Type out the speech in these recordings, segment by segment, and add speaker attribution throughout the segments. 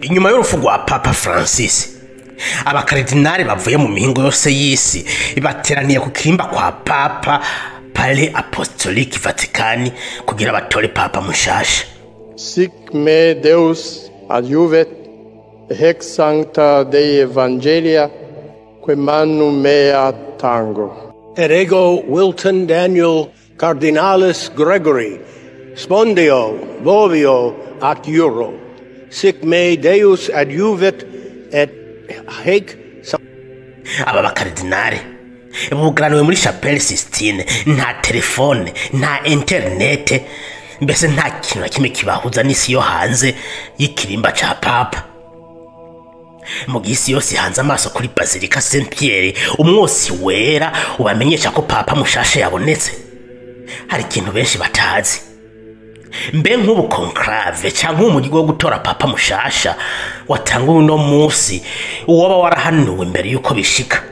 Speaker 1: Inyuma y'urupfu rwa Papa Francis, abakaridinari bavuye mu mihingo yose y'isi bateraniye ku kirimba kwa Papa, Palais Apostolique Vaticani, kugira batore Papa mushasha.
Speaker 2: Sic me Deus adiuvet, hec sancta Dei Evangelia, que manu mea tango.
Speaker 3: Erego Wilton Daniel Cardinalis Gregory, spondio, vovio ac euro. Sic me Deus adiuvet et haec.
Speaker 1: Aba bakaridinari bugaraniwe muri Chapelle Sistine, nta telefone, nta interinete, mbese nta kintu na kimwe kibahuza n'isi yo hanze y'ikirimba ca Papa. Mu gihe isi yose ihanze amaso kuri Basilica Saint Pierre, umwosi wera ubamenyesha ko Papa mushasha yabonetse, hari ikintu benshi batazi. Mbe nk'ubu conclave canke umurwi wo gutora Papa mushasha watanguwe uno musi, uwoba warahanuwe imbere yuko bishika.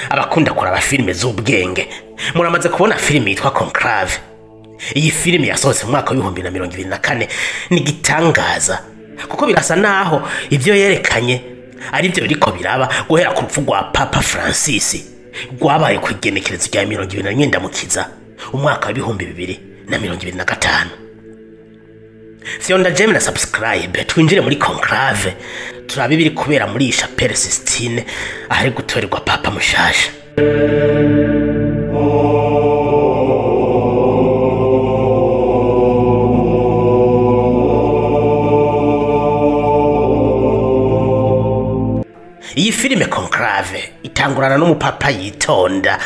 Speaker 1: Abakunda kuraba filime z'ubwenge muramaze kubona filime yitwa Conclave. Iyi filime yasohotse mu mwaka wa 2024, ni gitangaza kuko birasa naho ivyo yerekanye ari byo biriko biraba guhera ku rupfu rwa Papa Francis rwabaye ku igenekerezo rya 21 Ndamukiza umwaka wa 2025. Fyonda j'aime na subscribe, twinjire muri Conclave turabe ibiri kubera muri iyi Chapelle Sistine ahari gutorerwa Papa mushasha. Iyi filime Conclave itangurana n'umupapa yitonda,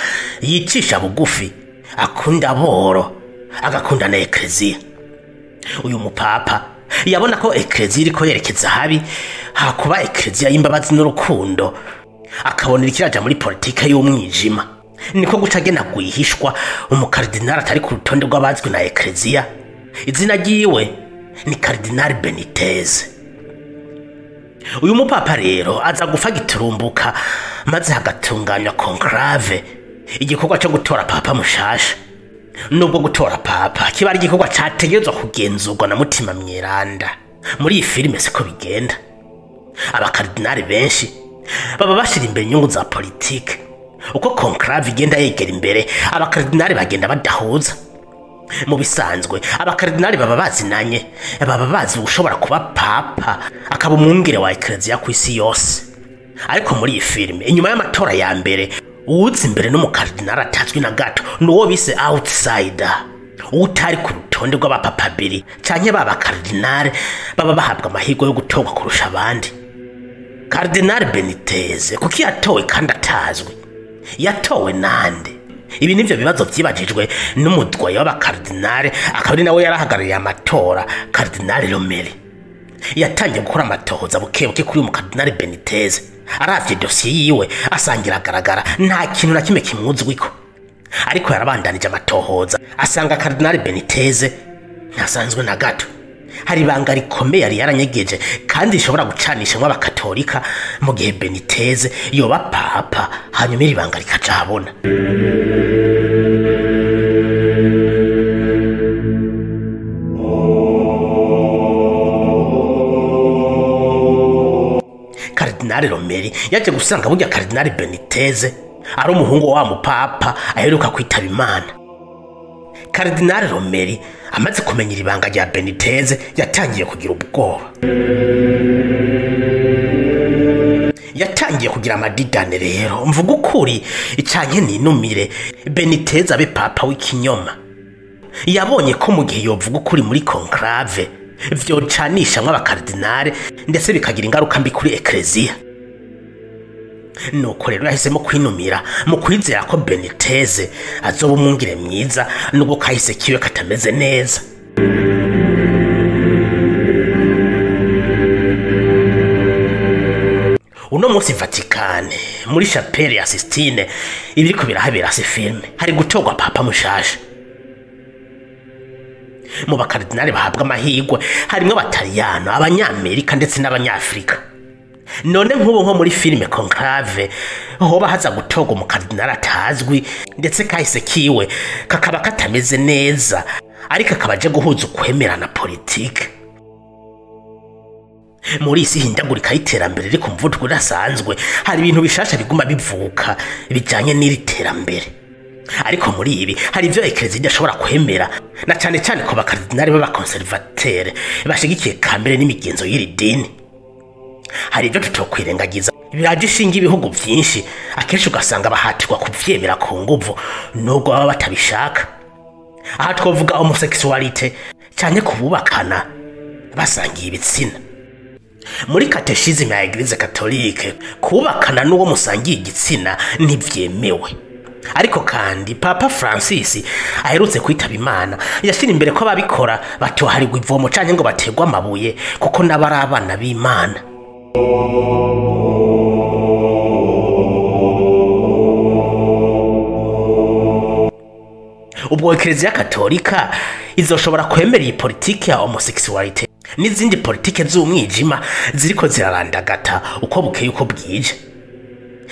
Speaker 1: yicisha bugufi, akunda boro, agakunda na ekleziya. Uyu mupapa yabona ko ekleziya iriko yerekeza habi, hakuba ekleziya y'imbabazi n'urukundo, akabonera ikiraja muri politike y'umwijima. Niko guca agena gwihishwa umukardinali atari ku rutonde rw'abazwi na ekleziya. Izina ryiwe ni Cardinal Benitez. Uyu mupapa rero aza gufa giturumbuka, maze hagatunganywa conclave, igikorwa cyo gutora Papa mushasha. Nubwo gutora Papa kiba ari igikorwa categerezwa kugenzurwa na Mutima Mweranda, muri iyi filime siko bigenda. Abakardinali benshi baba bashira imbere inyungu za politike. Uko conclave igenda yegera imbere, abakardinali bagenda badahuza. Mu bisanzwe abakardinali baba bazinanye, baba bazi ushobora kuba Papa akaba umwungere wa ekleziya ku isi yose. Ariko muri iyi filime, inyuma y'amatora ya mbere, uwuzi imbere n'umukardinali atazwi na gato nuwo bise outsider, utari ku rutonde rw'abapapa babiri canke b'abakardinali baba bahabwa amahirwe yo gutorwa kurusha abandi. Cardinal Benitez kuki yatowe kandi atazwi? Yatowe nande? Ibi nivyo bibazo vyibajijwe n'umudwayi w'abakardinali, akaba ari nawe yarahagarariye amatora, Cardinal Romeri. Yatangiye gukora amatohoza bukebuke kuri uyu mukardinali Benitez. Aravye dosiye yiwe asanga iragaragara, nta kintu na kimwe kimuzwiko. Ariko yarabandanije amatohoza asanga Cardinal Benitez ntasanzwe na gato. Hari ibanga rikomeye yari yaranyegeje kandi rishobora gucanishamwo abakatolika mu gihe Benitez yoba Papa, hanyuma iri banga rikaja ahabona. Cardinal Romeri yaje gusanga burya Cardinal Benitez ari umuhungu wa mupapa aheruka kwitaba Imana. Cardinal Romeri amaze kumenya ibanga rya Benitez yatangiye kugira ubwoba. Yatangiye kugira amadidane rero, mvuga ukuri icanke ninumire, Benitez abe Papa w'ikinyoma. Yabonye ko mu gihe yovuga ukuri muri conclave vyocanishamwo abakardinale ndetse bikagira ingaruka mbi kuri ekleziya. Nuko rero yahisemo kwinumira mu kwizera ko Benitez azoba umwungere mwiza nubwo kahise kiwe katameze neza. Uno munsi Vatikane muri Chapelle ya Sistine ibiriko birahabera si filme, hari gutorwa Papa mushasha. Mu bakardinali bahabwa amahirwe harimwo abataliyano, abanyamerika ndetse n'abanyafrika. None nk'ubu nko muri filime Conclave hoba haza gutorwa umukardinali atazwi, ndetse kahise kiwe kakaba katameze neza, ariko akaba aje guhuza ukwemera na politike. Muri isi hindagurika y'iterambere riri ku muvuduko udasanzwe, hari ibintu bishasha biguma bivuka bijanye n'iri terambere. Ariko muri ibi hari ibyo ekereziya idashobora kwemera, na cane cane ku bakardinali b'abakonservatere bashigikiye kamere n'imigenzo y'iri dini. Hari ibyo tutokwirengagiza biraje ishinga ibihugu vyinshi, akenshi ugasanga bahatirwa kuvyemera ku nguvu nubwo baba batabishaka. Aha twovuga homosexualité canke kububakana basangiye ibitsina. Muri kateshisme ya Eglise Catholique, kubakana n'uwo musangiye igitsina ntivyemewe. Ariko kandi Papa Francis aherutse kwitaba Imana yashira imbere ko ababikora batoharirwa ivomo canke ngo baterwe amabuye, kuko nabo ari abana b'Imana. Ubwo Eklezia Katolika izoshobora kwemera iyi politike ya homosexualité n'izindi politike z'umwijima ziriko zirarandagata uko bukeye uko bwije?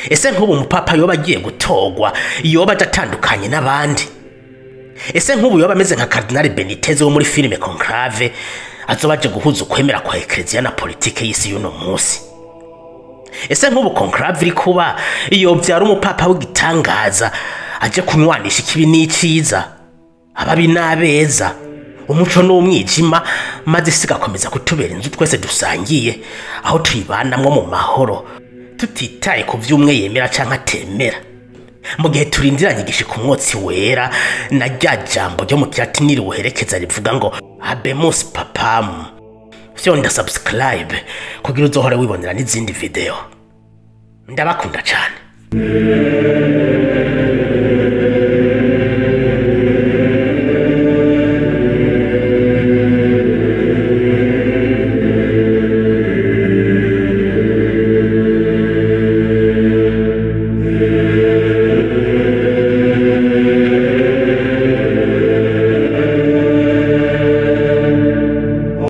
Speaker 1: Ese nk'ubu umupapa yoba agiye gutorwa yoba adatandukanye n'abandi? Ese nk'ubu yoba ameze nka Cardinal Benitez wo muri filime Conclave, azoba aje guhuza ukwemera kwa Eklezia na politike y'isi y'uno munsi? Ese nk'ubu Conclave iri kuba yovyara umupapa w'igitangaza aje kunywanisha ikibi n'iciza, ababi n'abeza, umuco n'umwijima, maze isi igakomeza kutubera inzu twese dusangiye, aho tuyibanamwo mu mahoro, tutitaye ku vy'umwe yemera canke atemera? Mu gihe turindiranye igishika umwotsi wera na rya jambo ryo mu kilatini riwuherekeza rivuga ngo habemus papam, fyonda subscribe kugira uzohore wibonera n'izindi video. Ndabakunda cane.